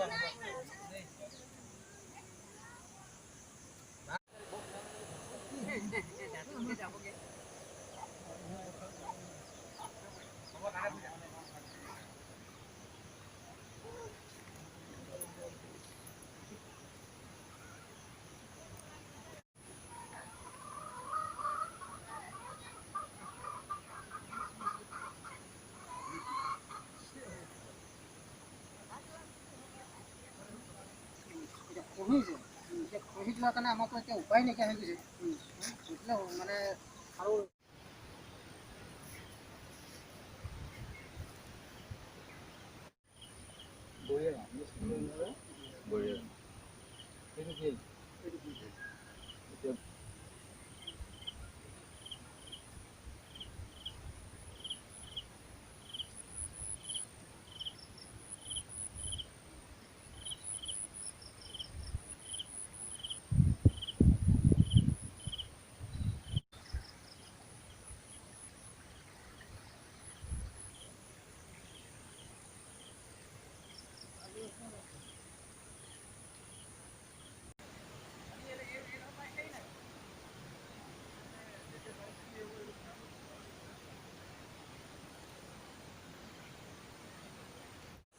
এতিয়া খহিছে, এতিয়া খহি যোৱাৰ কাৰণে আমাৰতো এতিয়া উপায় নাইকিয়া হৈ গৈছে। গতিকে মানে আৰু সেইটো কি? এতিয়া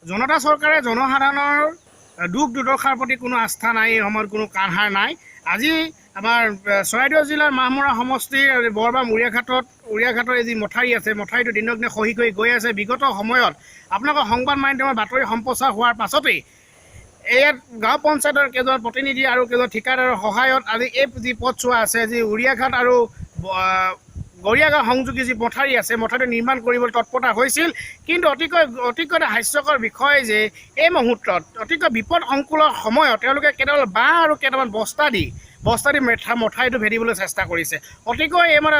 জনতা চৰকাৰে জনসাধাৰণৰ দুখ দুৰ্দশাৰ প্ৰতি কোনো আস্থা নাই, এই সময়ত কোনো কাণসাৰ নাই। আজি আমাৰ চৰাইদেউ জিলাৰ মাহমৰা সমষ্টিৰ বৰবাম উৰিয়াঘাটৰ এই যি মথাউৰি আছে, মথাউৰিটো দিনক দিনে খহি খহি গৈ আছে। বিগত সময়ত আপোনালোকৰ সংবাদ মাধ্যমৰ বাতৰি সম্প্ৰচাৰ হোৱাৰ পাছতেই ইয়াত গাঁও পঞ্চায়তৰ কেইজন প্ৰতিনিধি আৰু কেইজন ঠিকাদাৰৰ সহায়ত আজি এই যি পথছোৱা আছে, যি উৰিয়াঘাট আৰু গৰিয়াগাঁও সংযোগী যি মথাউৰি আছে, মথাউৰিটো নিৰ্মাণ কৰিবলৈ তৎপৰতা হৈছিল। কিন্তু অতিকৈ অতিকৈ এটা হাস্যকৰ বিষয় যে এই মুহূৰ্তত অতিকৈ বিপদ সংকুলৰ সময়ত তেওঁলোকে কেইটামান বাঁহ আৰু কেইটামান বস্তা দি মথাউৰিটো ভেদিবলৈ চেষ্টা কৰিছে। অতিকৈ এই মানে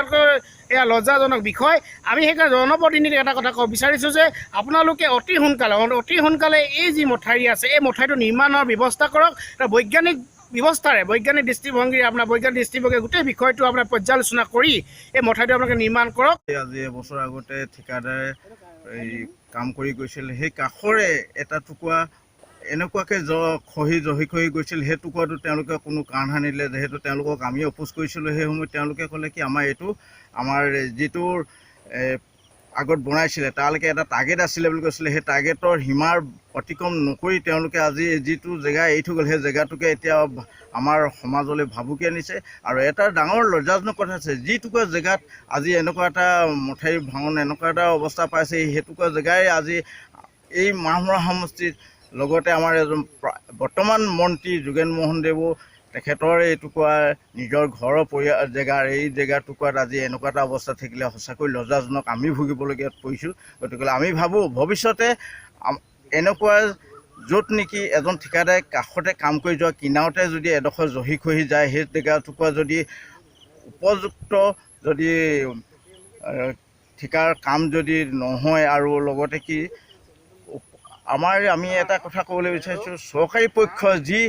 এয়া লজ্জাজনক বিষয়। আমি সেইকাৰণে জনপ্ৰতিনিধিক এটা কথা ক'ব বিচাৰিছোঁ যে আপোনালোকে অতি সোনকালে এই যি মথাউৰি আছে, এই মথাউৰিটো নিৰ্মাণৰ ব্যৱস্থা কৰক। এটা বৈজ্ঞানিক ব্যৱস্থাৰে, বৈজ্ঞানিক দৃষ্টিভংগীৰে, আপোনাৰ বৈজ্ঞানিক দৃষ্টিভংগীৰে গোটেই বিষয়টো আপোনাৰ পৰ্যালোচনা কৰি এই মথাউৰিটো আপোনালোকে নিৰ্মাণ কৰক। আজি এবছৰ আগতে ঠিকাদাৰে এই কাম কৰি গৈছিল। সেই কাষৰে এটা টুকুৰা এনেকুৱাকৈ খহি জহি খহি গৈছিল। সেই টুকুৰাটো তেওঁলোকে কোনো কাণ নিদিলে। যিহেতু তেওঁলোকক আমি অপোজ কৰিছিলোঁ, সেই সময়ত তেওঁলোকে ক'লে কি আমাৰ এইটো আমাৰ যিটোৰ আগত বনাইছিলে, তালৈকে এটা টাৰ্গেট আছিলে বুলি কৈছিলে। সেই টাৰ্গেটৰ সীমাৰ অতিক্ৰম নকৰি তেওঁলোকে আজি যিটো জেগা এৰি থৈ গ'ল, সেই জেগাটোকে এতিয়া আমাৰ সমাজলৈ ভাবুকি আনিছে। আৰু এটা ডাঙৰ লজ্জাজনক কথা আছে, যিটুকুৰা জেগাত আজি এনেকুৱা এটা মথাউৰি ভাঙন, এনেকুৱা এটা অৱস্থা পাইছে, সেইটুকুৰা জেগাই আজি এই মাহমৰা সমষ্টিত লগতে আমাৰ এজন বৰ্তমান মন্ত্ৰী যোগেন মোহন দেৱো তেখেতৰ এইটুকুৰা নিজৰ ঘৰৰ পৰিয়াল জেগাৰ এই জেগা টুকুৰাত আজি এনেকুৱা এটা অৱস্থা থাকিলে সঁচাকৈ লজ্জাজনক, আমি ভুগিবলগীয়াত পৰিছোঁ। গতিকে আমি ভাবোঁ, ভৱিষ্যতে এনেকুৱা য'ত নেকি এজন ঠিকাদাৰে কাষতে কাম কৰি যোৱা কিনাৰতে যদি এডোখৰ জহি খহি যায়, সেই জেগা টুকুৰা যদি উপযুক্ত যদি ঠিকাৰ কাম যদি নহয় আৰু লগতে কি আমাৰ আমি এটা কথা ক'বলৈ বিচাৰিছোঁ, চৰকাৰী পক্ষ যি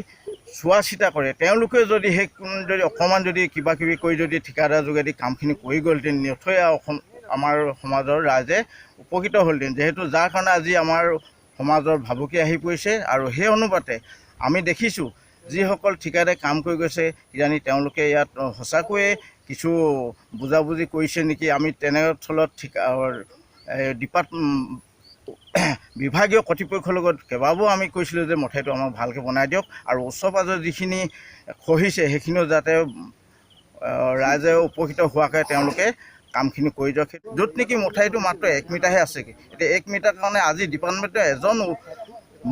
চোৱা চিতা কৰে, তেওঁলোকে যদি সেই যদি অকণমান যদি কিবা কিবি কৰি যদি ঠিকাদাৰ যোগেদি কামখিনি কৰি গ'লহেঁতেন, নথৈ অসম আমাৰ সমাজৰ ৰাইজে উপকৃত হ'লহেঁতেন। যিহেতু যাৰ কাৰণে আজি আমাৰ সমাজৰ ভাবুকি আহি পৰিছে। আৰু সেই অনুপাতে আমি দেখিছোঁ, যিসকল ঠিকাদাৰে কাম কৰি গৈছে, কিজানি তেওঁলোকে ইয়াত সঁচাকৈয়ে কিছু বুজাবুজি কৰিছে নেকি। আমি তেনেস্থলত ঠিকা ডিপাৰ্ট বিভাগীয় কৰ্তৃপক্ষৰ লগত কেইবাবাৰো আমি কৈছিলোঁ যে মথাউৰিটো আমাক ভালকৈ বনাই দিয়ক আৰু ওচৰ পাঁজৰ যিখিনি খহিছে, সেইখিনিও যাতে ৰাইজে উপকৃত হোৱাকৈ তেওঁলোকে কামখিনি কৰি দিয়ক। য'ত নেকি মথাউৰিটো মাত্ৰ 1 মিটাৰহে আছে। এতিয়া 1 মিটাৰ কাৰণে আজি ডিপাৰ্টমেণ্টৰ এজন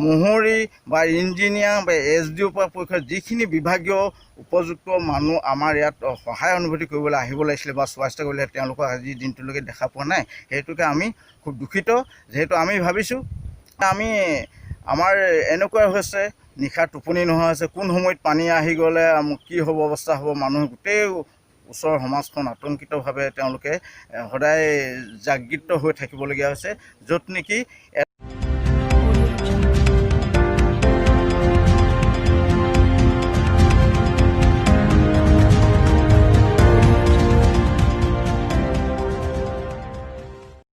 মহৰী বা ইঞ্জিনিয়াৰ বা এছ ডি অ'ৰ পৰা পৰীক্ষা যিখিনি বিভাগীয় উপযুক্ত মানুহ আমাৰ ইয়াত সহায় অনুভূতি কৰিবলৈ আহিব লাগিছিলে বা চোৱা চিতা কৰিবলৈ, তেওঁলোকক আজিৰ দিনটোলৈকে দেখা পোৱা নাই। সেইটোকে আমি খুব দুখিত। যিহেতু আমি ভাবিছোঁ, আমি আমাৰ এনেকুৱা হৈছে, নিশা টোপনি নোহোৱা হৈছে। কোন সময়ত পানী আহি গ'লে কি হ'ব, অৱস্থা হ'ব, মানুহ গোটেই ওচৰৰ সমাজখন আতংকিতভাৱে তেওঁলোকে সদায় জাগৃত হৈ থাকিবলগীয়া হৈছে, য'ত নেকি